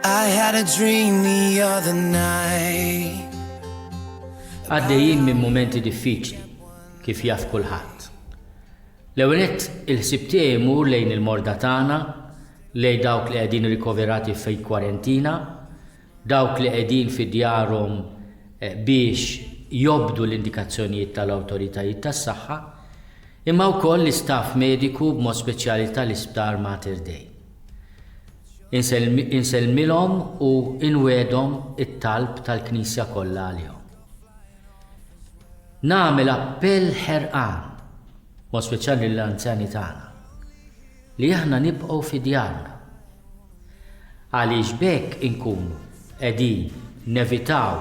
I had a dream the other night. Għaddejjin minn mumenti diffiċli, kif jaf kulħadd. L-ewwel nett il-ħsieb tiegħi jmur lejn il-morda tagħna, lejn dawk li qegħdin rikoverati fi kwarentina, dawk li qegħdin fi djarhom biex jobdu l-indikazzjonijiet tal-awtoritajiet tas-saħħa, imma wkoll l-istaff mediku b'mod speċjali tal-Isptar Mater Dei. Insellmilhom u inwegħdhom it-talb tal-Knisja kollha għalihom. Nagħmel appell ħerqan, b'mod speċjali lill-anzjani tagħna, li aħna nibqgħu fi djarna. Għaliex b'hekk inkunu qegħdin nevitaw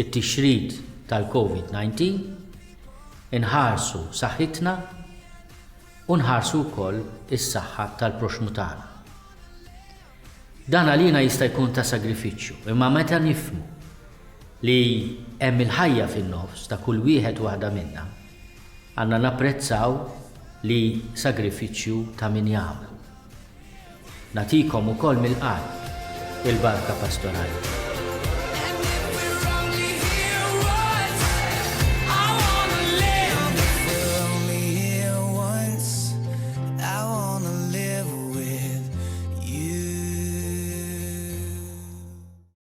it-tixrid tal-Covid-19, inħarsu saħħitna u nħarsu wkoll is-saħħa tal-proxxmu tagħna. Dan għalina jista' jkun ta' sagrifiċċju, imma meta nifhmu li hemm il-ħajja fin-nofs ta' kull wieħed u waħda minna, għandna napprezzaw li sagrifiċċju ta' min jagħmlu. Nagħtikom ukoll mill-qalb il-barka pastorali.